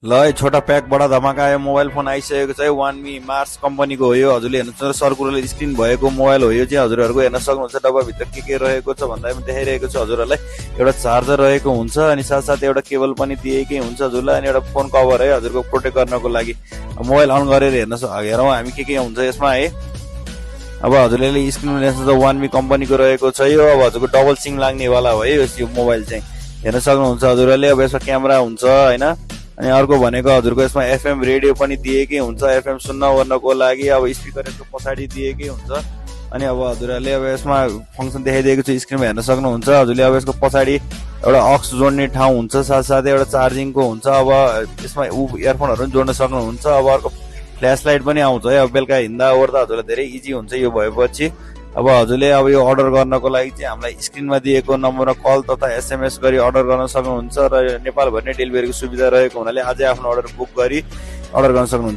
ल है छोटा प्याक बडा धमाका आयो मोबाइल फोन आइसकेको छ है वानमी मार्स कम्पनीको हो यो हजुरले हेर्नु सर्कुलर स्क्रिन भएको मोबाइल हो यो चाहिँ हजुरहरूको हेर्न सक्नुहुन्छ डब्बाभित्र के रहेको छ भन्दा पनि देखाइरहेको छ हजुरहरूलाई एउटा चार्जर रहेको हुन्छ अनि साथसाथै एउटा केबल पनि दिएकै हुन्छ हजुरलाई अनि एउटा फोन कभर है हजुरको प्रोटेक्ट गर्नको लागि मोबाइल अन गरेर हेरौँ हामी के हुन्छ यसमा है अब हजुरले स्क्रिनमा हेर्नु वानमी कम्पनीको रहेको छ यो अब हजुरको डबल सिम लाग्नेवाला हो है यो मोबाइल चाहिँ हेर्न सक्नुहुन्छ हजुरहरूले अब यसमा क्यामेरा हुन्छ होइन अनि अर्को भनेको हजुरको यसमा एफएम रेडियो पनि दिएकै हुन्छ एफएम सुन्न ओर्नको लागि अब स्पिकर यसको पछाडि दिएकै हुन्छ अनि अब हजुरहरूले अब यसमा फङ्सन देखाइदिएको छ स्क्रिनमा हेर्न सक्नुहुन्छ हजुरले अब यसको पछाडि एउटा अक्स जोड्ने ठाउँ हुन्छ साथसाथै एउटा चार्जिङको हुन्छ अब यसमा इयरफोनहरू पनि जोड्न सक्नुहुन्छ अब अर्को फ्ल्यास लाइट पनि आउँछ है अब बेलुका हिँड्दा ओर्दा हजुरलाई धेरै इजी हुन्छ यो भएपछि अब हजुरले अब यो अर्डर गर्नको लागि चाहिँ हामीलाई स्क्रिनमा दिएको नम्बरमा कल तथा एसएमएस गरी अर्डर गर्न सक्नुहुन्छ र नेपालभरि नै डेलिभरीको सुविधा रहेको हुनाले अझै आफ्नो अर्डर बुक गरी अर्डर गर्न सक्नुहुन्छ